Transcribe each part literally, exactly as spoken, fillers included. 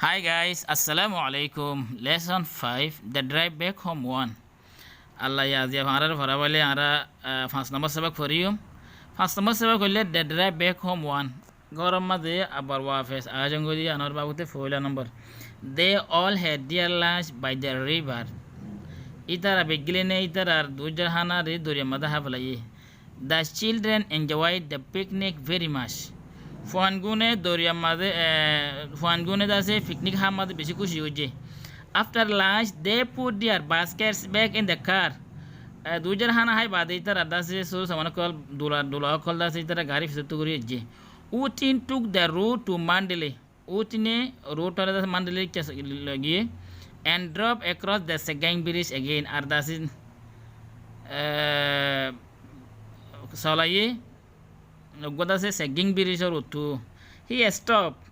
Hi guys, assalamu alaikum. Lesson five, The Drive Back Home one. Allah ye aijja añárar forábaile añára, ah, fañs nombor sobok foriyum. Fañs nombor sobok óile The Drive Back Home one. Góror mazé abar wafes aiyón goi de yiánor babute foila nombor. They all had their lunch by the river. Ítara beggúne ítarar duijjar hána re doriyar mazé hái félaiye. The children enjoyed the picnic very much. Fuaingúne doriyar mazé, eh, fuaingúne de asé picnic hár mazé beci kúci óiye. After lunch, they put their baskets back in the car. Eh, duijjar hána hái bade ítara de asé suru saman ókkol, dula, dula ókkol de asé ítara garir fisóttu gorí aijje. Utin took the road to Mandalay. Utine road ore de asé Mandalay ke loi giyé and drove across the Sagaing Bridge again. Ar de asé, eh, solaiye, uggwá de asé Sagaing Bridge or ottu. He stopped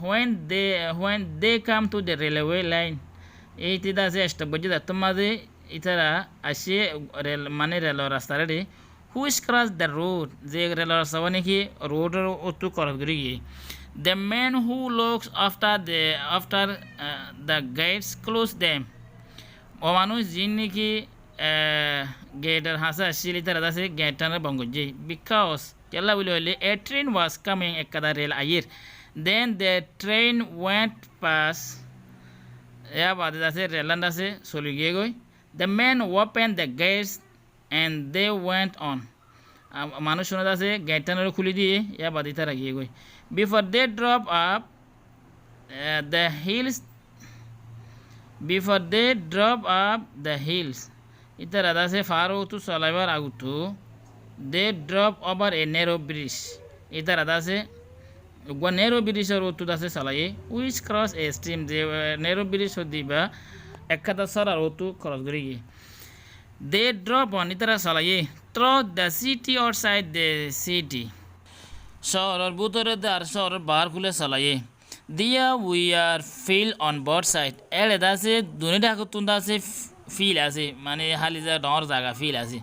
when they, when they come to the railway line. Íte de asé stop goijje, zettót mazé ítara aicce rel, mane relor rasta re. Which crossed the road, ze relor rasta wá niki road or ottu cross gorí giyé. The man who looks after the, after, uh, the gates closed them. O manúic ziín niki, eh, gate or hañsé accíl, ítara de asé gate tán bon goijje. Because, kiyólla buli hoilé, a train was coming, ekkán rel aiyér. Then the train went past. Yar bade de asé rel tán de asé soli giyé goi. The man opened the gates and they went on. Am, manúic cúne de asé gate tán ore kúli diyé, yar bade ítara giyé goi. Before they drove up, eh, the hills, before they drove up the hills. Ítara de asé fár ottu solaibar agottu, they drove over a narrow bridge. Ítara de asé uggwá narrow bridge or ottu de asé solaiye, which crossed a stream, ze, eh, narrow bridge hoó de íba ekkán sórar ottu cross gorí giyé. They drove on, ítara solaiye, through the city, outside the city. Cóhor or bútore de ar cóhor or baár kúle solaiye. There were fields on both sides. Éçe de asé duní dhákottún de asé f-, field asé, mane háli za-, dhoóñr zaga field asé.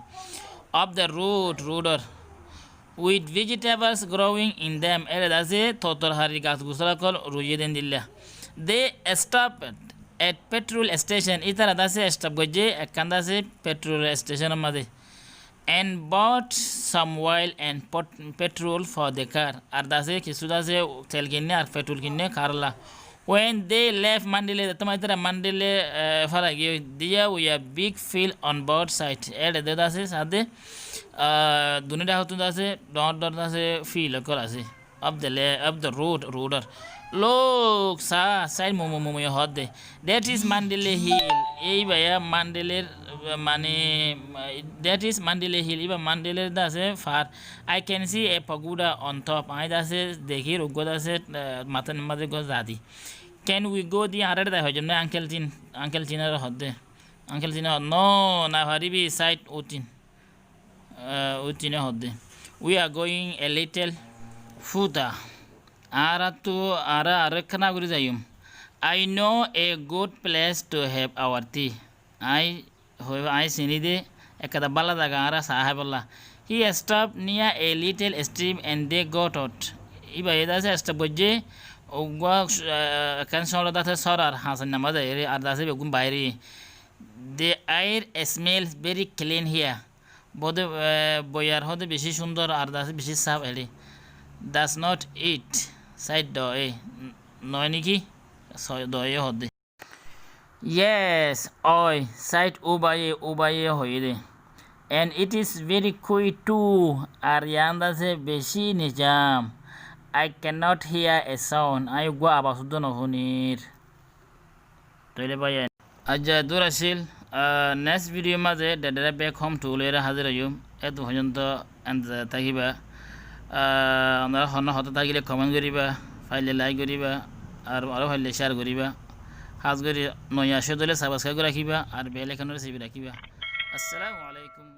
Of the road, road or with vegetables growing in them. Éçe de asé totorkarir gas gusá ókkol ruiyé de endilla. They stopped at petrol station. Ítara de asé stop goijje ekkán de asé petrol station or mazé. And bought some oil and pot-, petrol for the car. Ar de asé kissú de asé tel kinné ar petrol kinné car olla. When they left Mandalay, zettót mazé ítara Mandalay, eh, fara giyé, there were big fields on both sides. Éçe de asé sáde, ah, duní dhákottún de asé dhoóñr dhoóñr de asé field ókkol asé. Of the la-, of the road, road or. Look, sa, said Mumu, Mumuye hoó de. That is Mandalay Hill. Íba yá Mandalay r, mane, that is Mandalay Hill. Íba Mandalay r de asé fár. I can see a pagoda on top. Añí de asé dekír uggwá de asé, eh, matár mazé uggwá zadi. Can we go there? Añára zai faijjum né, Uncle Chin, Uncle Chin ore hoó de. Uncle Chin e hoó, no, no faribí, said Utin. Eh, Utin e hoó de. We are going a little further. Añára tu, añára aró ekkán aguri zaiyum. I know a good place to have our tea. Añí hoi, añí siní de ekkán bála zaga añára saá háibolla. He stopped near a little stream and they got out. Íba yá de asé stop goijje, uggwá, eh, ekkán cóñço de asé sórar hañsar mazé zaiyóre, ar de asé beggún baáire. The air smells very clean here. Bode, eh, boiyar hoó de beci cúndor, ar de asé beci sáf eçé. Does not it, said Doe. Noó niki? So-, Doe hoó de. Yes, ói, said Ubaye, Ubaye hoiyé de. And it is very quiet too, ar yián de asé beci nizam. I cannot hear a sound, añí uggwá abas uddú no fúnir. Tóile báiyain, aijja eddúr accíl, ah, next video mazé The Drive Back Home two loiyóre házir óiyum. Eddúr foijjonto entezar tákiba. Ah, onorá honó hotá tákile comment goríba, faille like goríba, ar aró faille share goríba. Hás gorí noya accó de óile subscribe gorí rakíba, ar bell icon ore sibi rakíba. Assalamu alaikum.